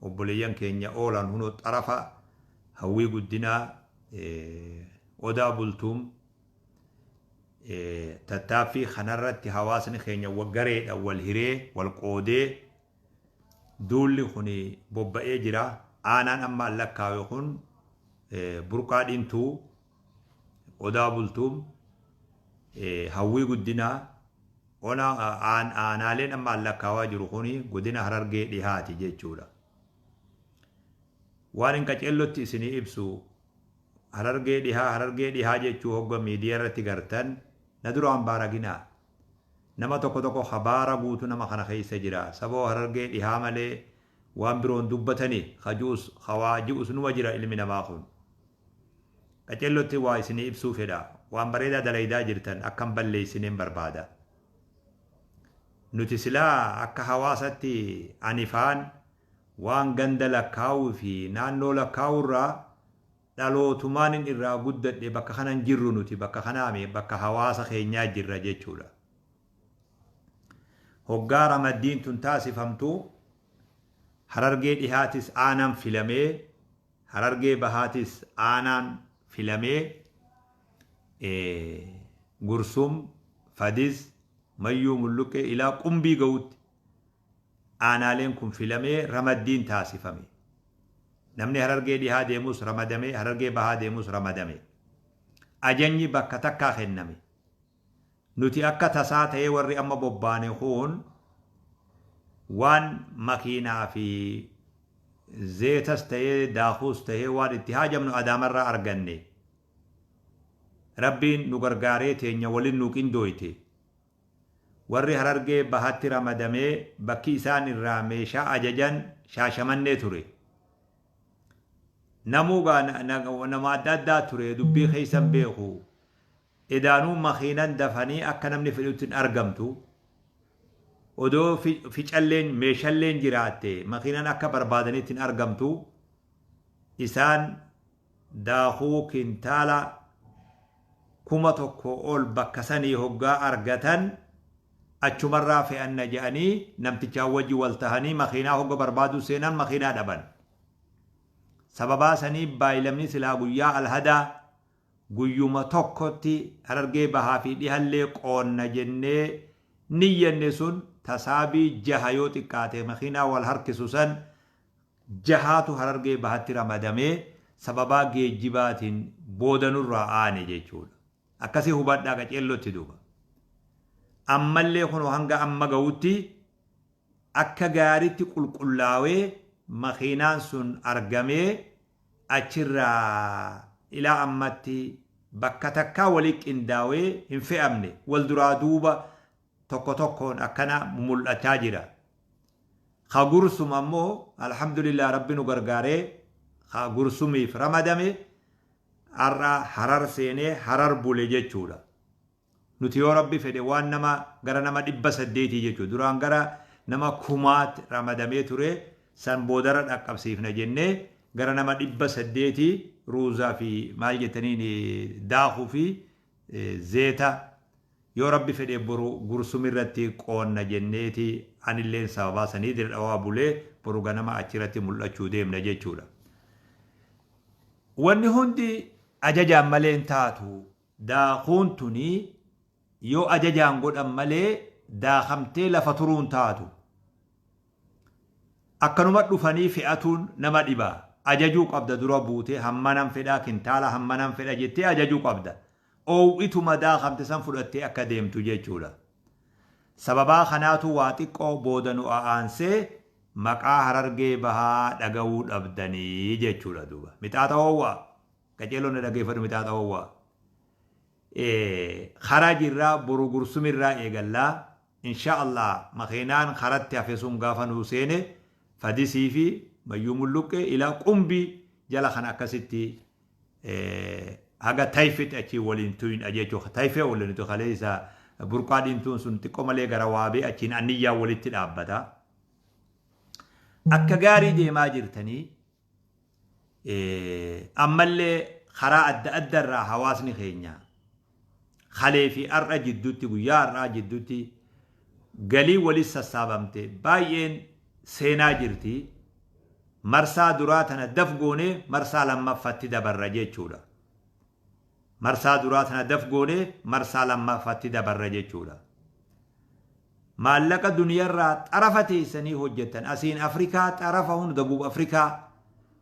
Obboleeyyan keenya oolan hunoo xarafa Hawwii Guddinaa, Odaa Bultuum, tattaaffii kanarratti hawaasni keenya gareedhaan wal hiree, wal qoodee duulli kun bobba'ee jira. Aanaan amma an lakkaawe kun Burqaa Dhintuu, Odaa Bultuum, Hawwii Guddinaa, ona aanaaleen amma an lakkaawaa jiru kun godina Harargee Dhihaati jechuudha. Waan hin qaceellotti isinii ibsu, Harargee Dhihaa, Harargee Dhihaa jechuu hogga miidiyaa irratti gartan na duraan baaraginaa. Nama tokko tokko ka baara guutu nama kana keessa jira. Saboo Harargee Dhihaa malee waan biroon dubbatani ka ju'us ka waa ji'us numa jira ilmi namaa kun. Qaceellotti waa isinii ibsuu fedha. Waan bareedaa dalaydaa jirtan akka hin balleessineen barbaada. Nuti silaa akka hawaasatti ani faan waan ganda lakkaawuu fi naannoo lakkaawuu irraa dhalootumaanin irraa guddadhe bakka kana hin jirru, nuti bakka kanaami, bakka hawaasa keenyaa jirra jechuudha. Hoggaa ramaddiin tun taasifamtu Harargee Dhihaatis aanaan filamee, Harargee Bahaatis aanaan filamee, Gursum, Fadis, Mayyuu Mulluqqee ilaa Qumbii ga'utti aanaaleen kun filamee ramaddiin taasifame. Namni Harargee Dhihaa deemus ramadame, Harargee Bahaa deemus ramadame. Ajanyi bakka takkaa kenname. Nuti akka tasaa ta'ee warri amma bobbaane kun waan makiinaa fi zeetas ta'ee daakuus ta'ee waan itti haajamnu Adaamarraa arganne. Rabbiin nu gargaaree teenya walin nu qindooyte. Warri Harargee Bahatti ramadamee bakki isaan irraa meeshaa ajajan Shaashamannee ture. Namuu gaa nama adda addaa ture, dubbii keessan beeku. Edaanuu makiinan dafanii akka namni fedhutti hin argamtu. Odoo ficalleen meeshalleen jiraatte makiinan akka barbaadanitti hin argamtu. Isaan daakuu kintaala 1000 ol bakka sanii hoggaa argatan achumarraa fe'anna je'anii namtichaan wajji wal tahanii makiinaa hogga barbaaduu seenan makiinaa dhaban. Sababaa saniif baaylamni silaa guyyaa Alhadaa guyyuma tokkotti Harargee Bahaa fi Dhihallee qoonna jennee niyyanne sun tasaabii jaha yoo xiqqaate makiinaa wal harkisu san jahaatu Harargee Bahatti ramadamee sababaa geejjibaatiin booda nurraa aane jechuudha. Akkasi hubadhaa qaceellotti duuba. Ammallee kunoo hanga amma ga'utti akka gaariitti qulqullaawee makiinaan sun argamee achirraa ilaa ammatti bakka takkaa wali qindaawee hin fe'amne, wal duraa duuba tokko tokkoon akkana mumul'achaa jira. Ka Gursum ammoo alhamdulillah Rabbi nu gargaaree ka Gursumiif ramadame har'a Harar seenee Harar bule jechuudha. Nuti yoo Rabbi fedhe waan nama gara nama 800 jechuudha. Duraan gara nama kumaatti ramadamee ture, san boodarra dhaqqabsiifna jennee gara nama 800 ruuzaa fi maal jettaniin daakuu fi zeeta yoo Rabbi fedhe boru Gursum irratti qoonna jenneeti anilleen sababaa sanii Dire Dhawaa bulee boru ganama achirratti mul'achuu deemna jechuudha. Wanni hundi ajajaan malee hin taatu. Daakuun tuni yoo ajajaan godhan malee daakamtee lafa turuu hin taatu. Akkanuma dhufanii fe'atuun nama dhiba. Ajajuu qabda, dura buutee hammanan fedhaa, kintaala hammanan fedha jettee ajajuu qabda. Oow'ituma daakamte san fudhattee akka deemtu jechuudha. Sababaa kanaatu waa xiqqoo booda nu a'aansee maqaa Harargee Bahaa dhaga'uu dhabdanii jechuudha duuba. Mixaaxa oowwaa. Qaceeloo na dhageeffadhu, mixaaxa oowwaa. Karaa jirraa, boru Gursumirraa eegallaa. Insha Allah makiinaan karatti hafe sun gaafa nuu seene Fadisii fi Mayyuu Mulluqqee ilaa Qumbii jala kana akkasitti haga Tayfetti achii waliin tuyna jechuudha. Tayfee waliin nuti kaleessa Burqaa Dhiintuun sun xiqqoo malee gara Waabee achiin Anniyyaa walitti dhaabbata. Akka gaarii deemaa jirtanii, ammallee karaa adda adda irraa hawaasni keenya kalee fi har'a jidduutti, guyyaa har'aa jidduutti galii walis sassaabamte baay'een seenaa jirti. Marsaa duraa tana daf goonee marsaa lammaffatti dabarra jechuudha. Marsaa duraa tana daf goonee marsaa lammaffatti dabarra jechuudha. Maallaqa duniyarraa xarafa teessanii hojjettan asiin Afrikaa xarafa hunda, Dabuub Afrikaa,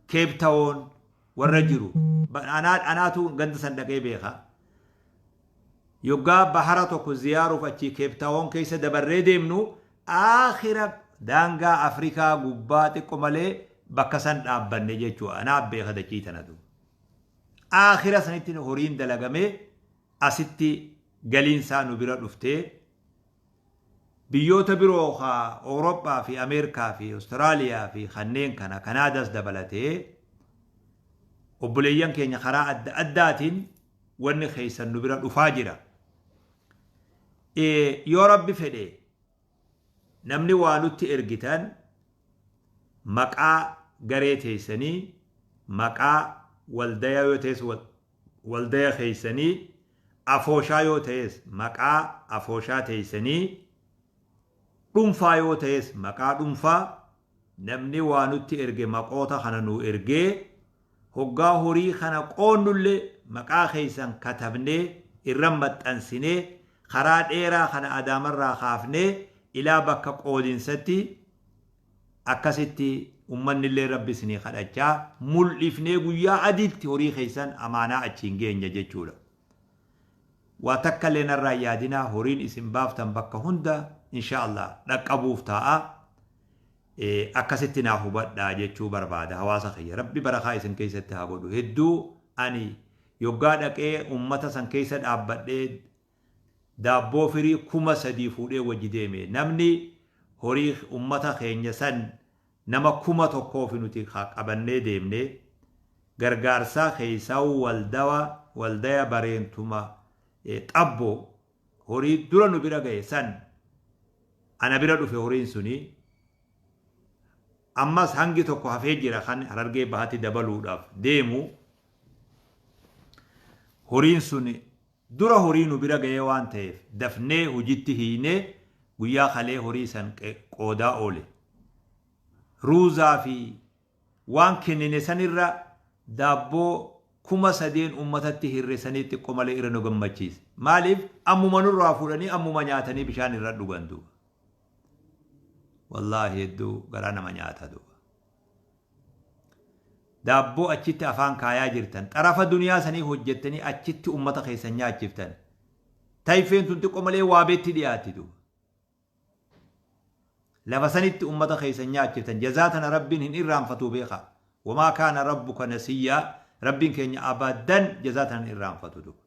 Cape Town warra jiru. Anaatu ganda san dhaqee beeka. Yoggaa bahara tokko ziyaaruuf achii Cape Town keessa dabarree deemnu, aakhira daangaa Afrikaa gubbaa xiqqo malee bakka san dhaabbanne jechuudha. Anaa beeka dachii tanatu. Aakhira sanitti horiin dalagamee asitti galiinsaa nu bira dhuftee, biyyoota biroo ka Awurooppaa fi Ameerikaa fi Awustiraaliyaa fi kanneen kana, Kanaadaas dabalatee, obboleeyyan keenya karaa adda addaatiin wanni keessan nu bira dhufaa jira. Yoo Rabbi fedhe, namni waa nutti ergitan maqaa garee teessanii, maqaa waldaya yoo ta'es waldaya keessanii, afooshaa yoo ta'es maqaa afooshaa teessanii, dhuunfaa yoo ta'es maqaa dhuunfaa, namni waa nutti erge maqoota kana nu ergee, hoggaa horii kana qoonnullee maqaa keessan katabnee irra maxxansinee, karaa dheeraa kana Adaamarraa kaafnee ilaa bakka qoodinsatti akkasitti ummannillee Rabbi isinii kadhachaa mul'ifnee guyyaa adiitti horii keessan amaanaa achiin geenya jechuudha. Waa takka illee narraa yaadinaa, horiin isin baaftan bakka hunda insha Allah dhaqqabuuf taa'a. Akkasitti naa hubadhaa jechuu barbaada hawaasa kiyya. Rabbi barakaa isin keessatti haa godhu. Hedduu ani yoggaa dhaqee ummata san keessa dhaabbadhee daabboo firii 3000 fuudhee wajji deeme. Namni horii ummata keenya san nama 1000 fi nuti qabannee deemne gargaarsaa keessaa waldawa waldaya Bareentuma xabboo horii dura nu bira gahe san ana bira dhufe. Horiin suni ammas hangi tokko hafee jira kan Harargee Bahatti dabaluudhaaf deemu. Horiin sun dura horii nu bira gahee waan ta'eef dafnee hojitti hiinee guyyaa kalee horii san qoodaa oole. Ruuzaa fi waan kennine sanirra daabboo 3000 uummatatti hirre sanii xiqqoo malee irra nu gammachiise. Maaliif? Ammuma nurraa fuudhanii ammuma nyaatanii bishaan irra dhugan duuba. Wallaahi, hedduu garaa nama nyaata duuba. Daabboo achitti afaan kaayaa jirtan, xarafa duniyaa sanii hojjettanii achitti uummata keessan nyaachiftan. Tayfeen tun xiqqoo malee waabeetti dhiyaatti duuba. Lafa sanitti ummata keessan nyaachiftan, jazaa tana Rabbiin hin irraanfatuu beeka. Wamaa kaana rabbuka nasiyyaa. Rabbiin keenya abadan jazaa tana hin irraanfatu duuba.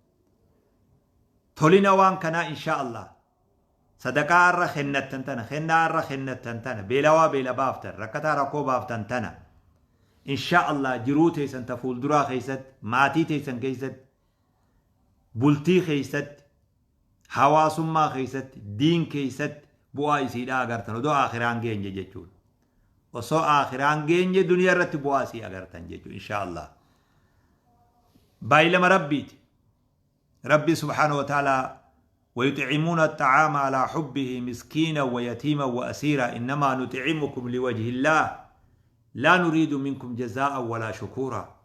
Tolina waan kanaa, insha Allah, sadaqaa irra kennattan tana, kennaa irra kennattan tana, beelawaa beela baaftan, rakkataa rakkoo baaftan tana, insha Allah, jiruu teessan ta fuulduraa keessatti, maatii teessan keessatti, bultii keessatti, hawaasummaa keessatti, diin keessatti bu'aa isiidhaa agartan odoo aakhiraan geenye jechuudha. Osoo aakhiraan geenye duniyaa irratti bu'aa isii agartan jechuudha, insha Allah. Baay'ilama Rabbiiti. Rabbi subhaanahu wa ta'ala: ويطعمون الطعام على حبه مسكينا ويتيما وأسيرا إنما نطعمكم لوجه الله لا نريد منكم جزاء ولا شكورا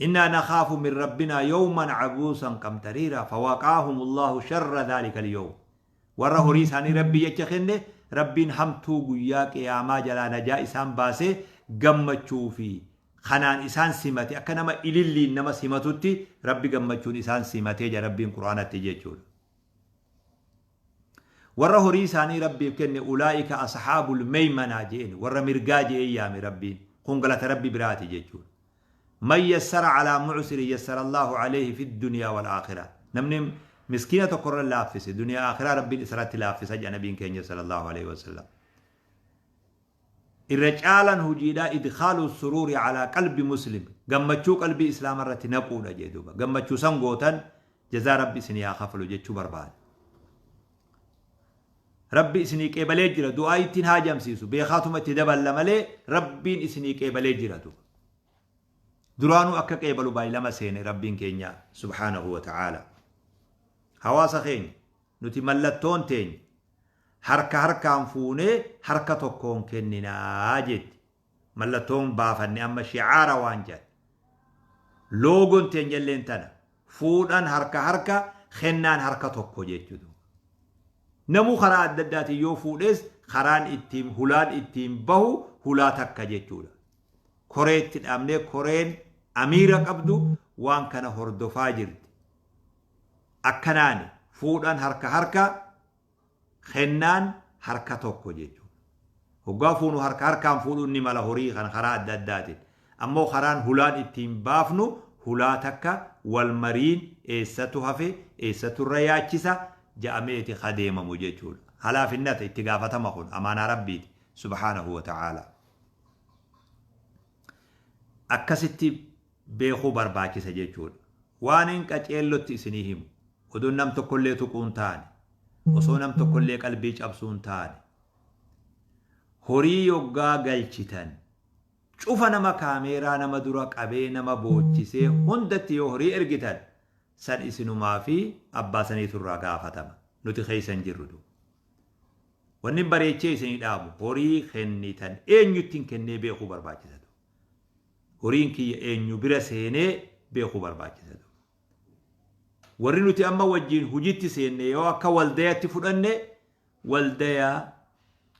إنا نخاف من ربنا يوما عبوسا قمطريرا فوقاهم الله شر ذلك اليوم. Warra horii isaanii Rabbii jecha kenne, Rabbiin hamtuu guyyaa qiyaamaa jalaa najaa isaan baasee gammachuu fi kanaan isaan simate, akka nama ililliin nama simatutti Rabbi gammachuun isaan simatee jira Rabbiin Quraanatti jechuudha. Warra horii isaanii Rabbiif kenne ulaa'ika ashaabul meymanaa jeen, warra mirgaa jeen yaame Rabbiin. Kun galata Rabbi biraati jechuudha. Man yassara alaa mu'siri yassara Allahu alayhi fi dunyaa wal aakhirah. Namni miskiina tokko irra laaffise, duniyaa aakhiraa Rabbiin isarratti laaffisa jedha nabiin keenya sallallahu alayhi wasallam. Irra caalan hojiidhaa idkhaalu suruuri alaa qalbi muslim, gammachuu qalbii islaama irratti naquudha jee duuba. Gammachuu san gootan, jazaa Rabbi isinii haa kafalu jechuu barbaada. Rabbi isinii qeebalee jira, du'aa ittiin haajamsiisu beekaatuma itti daballa malee Rabbiin isinii qeebalee jira duuba. Duraanuu akka qeebalu baay'ilama seene Rabbiin keenya subhaanahu wa ta'aala. Hawaasa keenya, nuti mallattoon teenya harka harkaan fuunee harka tokkoon kenninaa jetti. Mallattoon baafanne amma shi'aara waan jedhan. Loogoon teenyalleen tana. Fuudhaan harka harka, kennaan harka tokko jechuudha. Namuu karaa adda addaatiin yoo fuudhes karaan ittiin hulaan ittiin bahu hulaa takka jechuudha. Koreetti dhaabnee koreen amiira qabdu waan kana hordofaa jirti. Akkanaani fuudhaan harka harka, kennaan harka tokko jechuudha. Hoggaa fuunu harka harkaan fuudhuun ni mala horii kan karaa adda addaatiin. Ammoo karaan hulaan ittiin baafnu hulaa takka, wal mariin eessatu hafe, eessatu irra yaachisa ja'ameeti kadeemamu jechuudha. Halaafinnata itti gaafatama kun amaanaa Rabbiiti subhaanahu wa ta'ala. Akkasitti beekuu barbaachisa jechuudha. Waan hin qaceellotti isinii himu. Odoo nam tokkollee tuquun taane, osoo nam tokkollee qalbii cabsuun taane, horii yoggaa galchitan cufa nama kaameeraa nama dura qabee nama boochisee hundatti yoo horii ergitan, san isinumaa fi abbaa saniitu irraa gaafatama. Nuti keessa hin jirru. Wanni bareechee isinii dhaamu, horii kennitan eenyutti hin kennee beekuu barbaachisa. Horiin kiyya eenyu bira seenee beekuu barbaachisa. Warri nuti amma wajjin hujitti seenne yoo akka waldayatti fudhanne, waldaya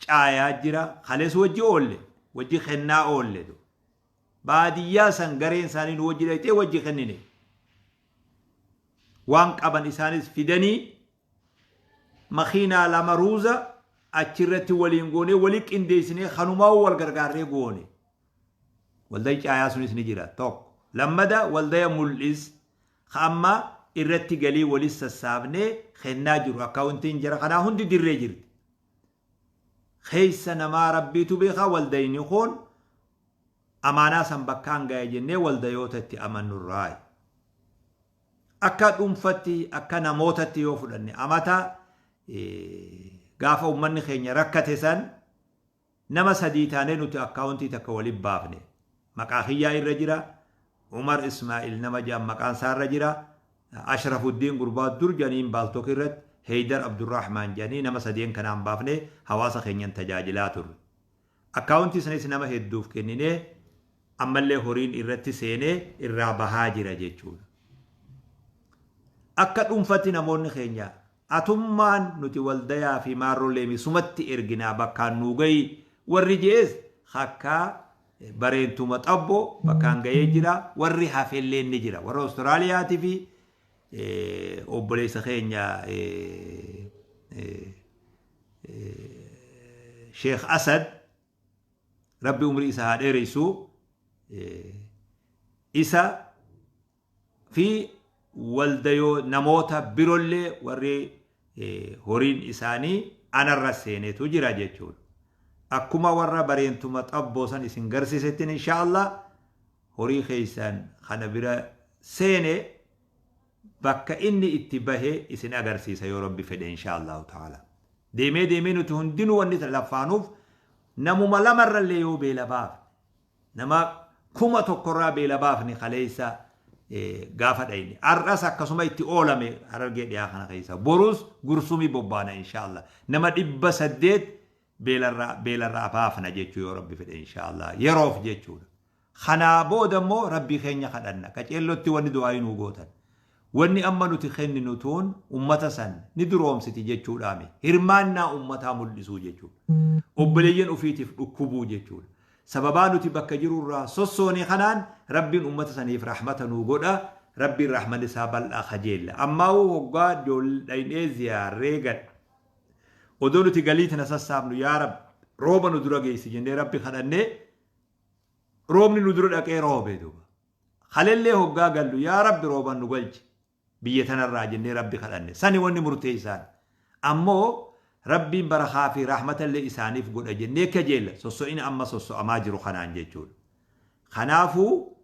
caayaa jira, kalees wajji oolle, wajji kennaa oolle. Baadiyyaa san gareen isaanii nu wajji dhaqxee wajji kennine. Waan qaban isaanis fidanii makiinaa 2 ruuza achirratti waliin goonee, walii qindeessinee, kanumaa wal gargaarree goone. Waldayi caayaa sunis ni jira tokko. Lammada waldaya mul'is ka amma irratti galii walis sassaabnee kennaa jiru, akkaawuntiin jara kanaa hundi dirree jirti. Keessa namaa Rabbiitu beekaa. Waldayni kun amaanaa san bakkaan gaya jennee waldayoota itti amannurraayi. Akka dhuunfatti, akka namootatti yoo fudhanne, amata gaafa uummanni keenya rakkate san nama sadii taanee nuti akkaawuntii takka waliin baafne. Maqaa kiyyaa irra jira. Umar Ismaa'il nama jedhan maqaan isaa irra jira. Ashrafuddin gurbaa dur jedhaniin Paltalk irratti, Heydar Abdurrahman jedhanii, nama sadeen kanaan baafne hawaasa keenyan tajaajilaa turre. Akkaawuntii sanis nama hedduuf kenninee ammallee horiin irratti seenee irraa bahaa jira jechuudha. Akka dhuunfatti namoonni keenya atummaan nuti waldayaa fi maarrolee sumatti erginaa bakkaan nuu gahi warri je'es, akka bareentuma xabboo bakkaan gahee jira. Warri hafellee ni jira, warra Awustiraaliyaatii fi obboleessa keenya Sheekh Asad, Rabbi umrii isa haa dheeressu, isa fi waldayoo namoota birollee warri horiin isaanii anarra seenetu jira jechuudha. Akkuma warra bareentuma xabboo san isin garsiisettin, insha Allah horii keessan kana bira seene bakka inni itti bahe isin agarsiisa yoo Rabbi fedhe, insha Allahu ta'ala. Deemee deemee nuti hundinuu wanni laffaanuuf namuma lamarrallee yoo beela baafne, nama 1000rraa beela baafne kaleessa gaafa dhayne. Har'as akkasuma itti oolame Harargee Dhiyaa kana keessa. Borus Gursumii bobbaana, insha Allah. Nama 800 beelarraa baafna jechuu yoo Rabbi fedhe, insha Allah. Yeroof jechuudha. Kanaa booda immoo Rabbii keenya kadhanna. Qaceellotti wanni du'aayii nuu gootan. Wanni amma nuti kenninu tuun ummata san ni duroomsiti jechuudhaami. Hirmaannaa ummataa mul'isuu jechuudha. Obboleeyyan ofiitiif dhukkubuu jechuudha. Sababaa nuti bakka jirurraa sossoone kanaan Rabbiin ummata saniif rahmata nuu godha. Rabbiin rahmanni isaa bal'aa kajeella. Ammaa'uu hoggaa dhaynee ziyaarree gad. Odoo nuti galii tana sassaabnu, yaa Rabbi rooba nu dura geessi jennee Rabbi kadhannee, roobni nu dura dhaqee roobe duuba. Kalellee hoggaa gallu, yaa Rabbi rooban nu galchi biyya tanarraa jennee Rabbi kadhanne. Sani wanni murteessaan. Ammoo Rabbiin barakaa fi rahmatallee isaaniif godha jennee kajeella sosso'ina amma sosso'amaa jiru kanaan jechuudha. Kanaafuu